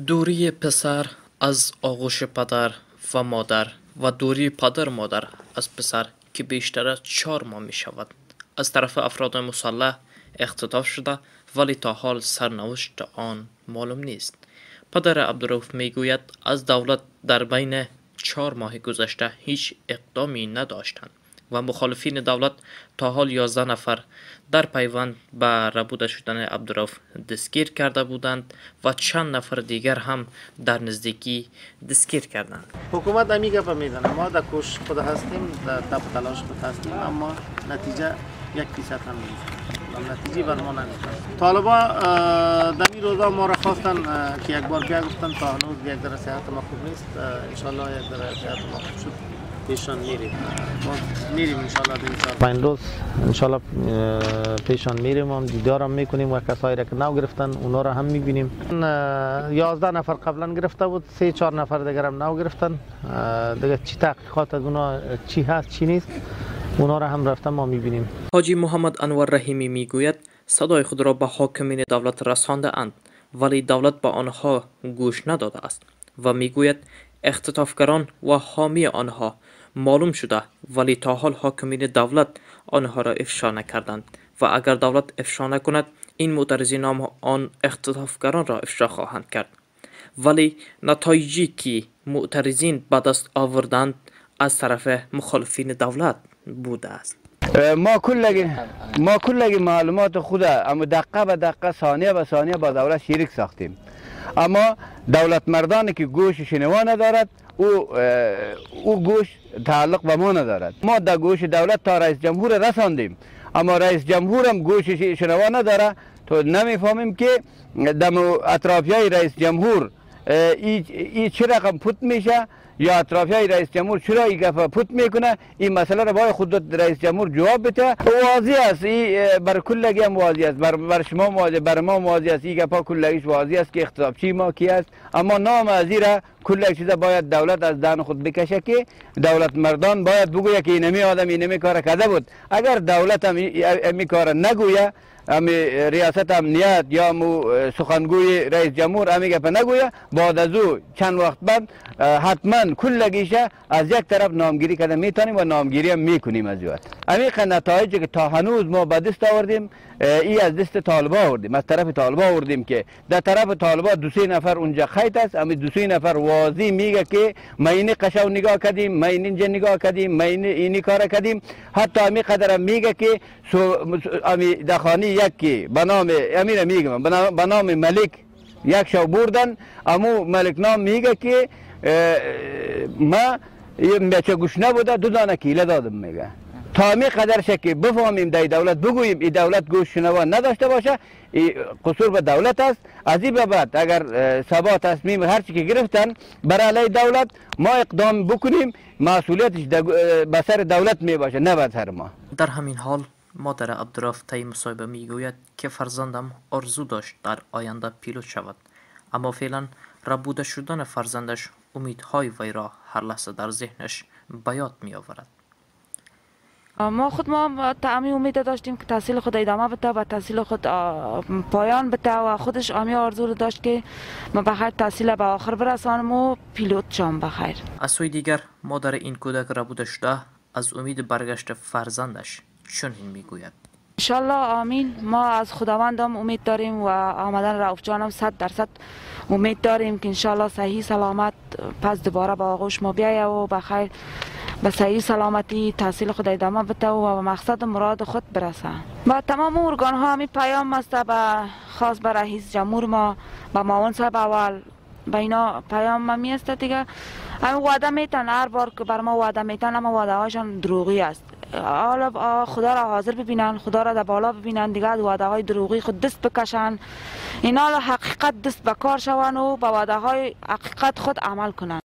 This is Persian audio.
دوری پسر از آغوش پدر و مادر و دوری پدر مادر از پسر که بیشتر از 4 ماه می شود از طرف افراد مسلح اختطاف شده، ولی تا حال سرنوشت آن معلوم نیست. پدر عبدالرؤف می گوید از دولت در بین 4 ماه گذشته هیچ اقدامی نداشتند و مخالفین دولت تا حال 11 نفر در پیوند به ربوده شدن عبدالرؤف دستگیر کرده بودند و چند نفر دیگر هم در نزدیکی دستگیر کردند. حکومت همی گپ میزنه، ما در کوشش خود هستیم، در تپ تلاش خود هستیم، اما نتیجه 1% هم نیست، نتیجه بر ما نمیده. طالبا در این روزا ما را خواستن که یک بار بیا، گفتن تا هنوز یک در صحت ما خوب نیست، انشالله یک در صحت ما خوب شد پیشان میریم، ما میریم انشالله. 5 روز انشالله پیشان میریم، هم دیدارم میکنیم و کسایی را که نو گرفتن اونا را هم میبینیم. 11 نفر قبلا گرفته بود، 3-4 نفر دیگر هم نو گرفتن. دیگه چی تحقیقات از اونا چی هست چی نیست، اونا را هم رفتن ما میبینیم. حاجی محمد انور رحیمی میگوید صدای خود را به حاکمین دولت رسانده اند، ولی دولت به آنها گوش نداده است و میگوید اختطافگران و حامی آنها معلوم شده، ولی تا حال حاکمین دولت آنها را افشا نکردند و اگر دولت افشا نکند این معترضین آن اختطافگران را افشا خواهند کرد. ولی نتایجی که معترضین به دست آوردند از طرف مخالفین دولت بوده است. ما کلگی معلومات خود اما دقیقه به دقیقه، ثانیه به ثانیه با دولت شریک ساختیم، اما دولت مردانی که گوش شنوا ندارد او گوش تعلق به ما ندارد. ما در گوش دولت تا رئیس جمهور رساندیم، اما رئیس جمهور هم گوش شنوا نداره. تو نمیفهمیم که دم اطرافیای رئیس جمهور ای چه رقم پوت میشه یا اطرافیای رئیس جمهور چرا این گپ پوت میکنه. این مسئله را باید خود رئیس جمهور جواب بده. واضح است، این بر کلگی هم واضح است، بر شما واضح، بر ما واضح است. این گپا کلگیش واضح است که اختلافچی ما کی است، اما نام از را کل چیز باید دولت از دهن خود بکشه که دولت مردان باید بگوید که اینمی آدم اینمی کار کرده بود. اگر دولت هم این کار نگوید، امی ریاست امنیت یا مو سخنگوی رئیس جمهور امی گپ نگویه، بعد از او چند وقت بعد حتما کلگیشه از یک طرف نامگیری کرده میتونیم و نامگیری هم میکنیم از وقت. امی نتایجی که تا هنوز ما به دست آوردیم ای از دست طالبا آوردیم، از طرف طالبا آوردیم که در طرف طالبا 2-3 نفر اونجا خیت است. امی 2-3 نفر واضح میگه که ما اینی قشو نگاه کردیم، ما اینجا نگاه کردیم، ما اینی کار کردیم. حتی امی قدر میگه که امی دخانی یکی به نام امیر میگم به نام ملک یک شو بردن، امو ملک نام میگه که ما یه بچه گوش نبوده 2 دانه کیله دادم. میگه تا می قدر شه که بفهمیم در دولت بگوییم این دولت گوش شنوا نداشته باشه، این قصور به دولت است. از این به بعد اگر سبا تصمیم هر چی که گرفتن بر علیه دولت ما اقدام بکنیم، مسئولیتش به سر دولت می باشه نه بر سر ما. در همین حال مادر عبدالرؤف طی مصاحبه میگوید که فرزندم آرزو داشت در آینده پیلوت شود، اما فعلا ربوده شدن فرزندش امیدهای وی را هر لحظه در ذهنش به یاد می آورد. ما خود ما تعمی امید داشتیم که تحصیل خود ادامه بده و تحصیل خود پایان بده و خودش آمی آرزو رو داشت که ما بخیر تحصیل به آخر برسانم و پیلوت شام بخیر. از سوی دیگر مادر این کودک ربوده شده از امید برگشت فرزندش چنین میگوید: انشالله آمین. ما از خداوندم امید داریم و آمدن رؤف جانم 100% امید داریم که انشالله صحیح سلامت پس دوباره با آغوش ما بیایه و بخیر به صحیح سلامتی تحصیل خود ادامه بده و به مقصد مراد خود برسه. با تمام ارگان ها همی پیام است، به خاص به رئیس جمهور ما، به معاون صاحب اول، به اینا پیام ما می است دیگه. همین وعده میتن، هر بار که بر ما وعده میتن اما وعده هاشان دروغی است. حالا خدا را حاضر ببینن، خدا را در بالا ببینن دیگه، از وعده های دروغی خود دست بکشن، اینا حقیقت دست به کار شون و به وعده های حقیقت خود عمل کنن.